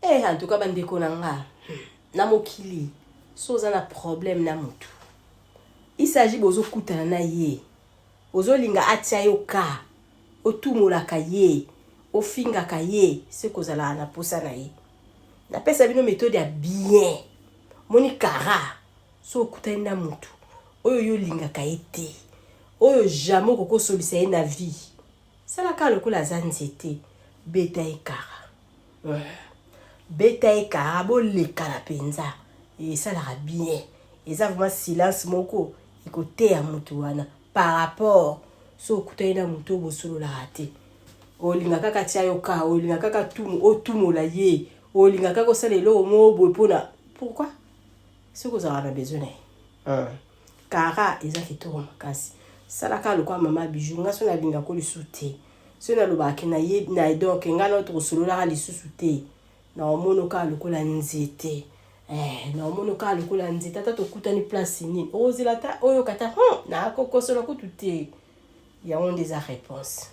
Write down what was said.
Eh, en tout cas bandeko na nga, na mokili so oza na problème na motu, il s'agit bozokutana na ye, ozolinga atia yo ka, otumolaka ye, ofingaka ye, se kozalaka na posa na ye. Napesa bino méthode ya bien. Moni kara, so okutani na motu oyo yo olingaka ye te, oyo jamais okokosolisa ye na vie, salaka lokola aza nzete, beta ye kara, beta ye kara, bolekana mpenza, esalaka bien. Eza vraiment silence moko ekoteya motu wana par rapport so okutani na motu oyo bosololaka te, olinga kaka tia yo ka, olinga kaka otumola ye, olinga kaka osala eloko moko boye. Mpona pourquoi? Soki ozalaka na besoin na ye, kara eza kitoko makasi. Salaka lokola mama Bijou. Nga so nalingako lisusu te, so nalobaka na ye na, donc ngai na tokosololaka lisusu te, na omona kaka lokola nzete, na omona kaka lokola nzete. Ata tokutani place nini, okozela ata oyoka ta nakokosola kutu te. Yango nde eza réponse.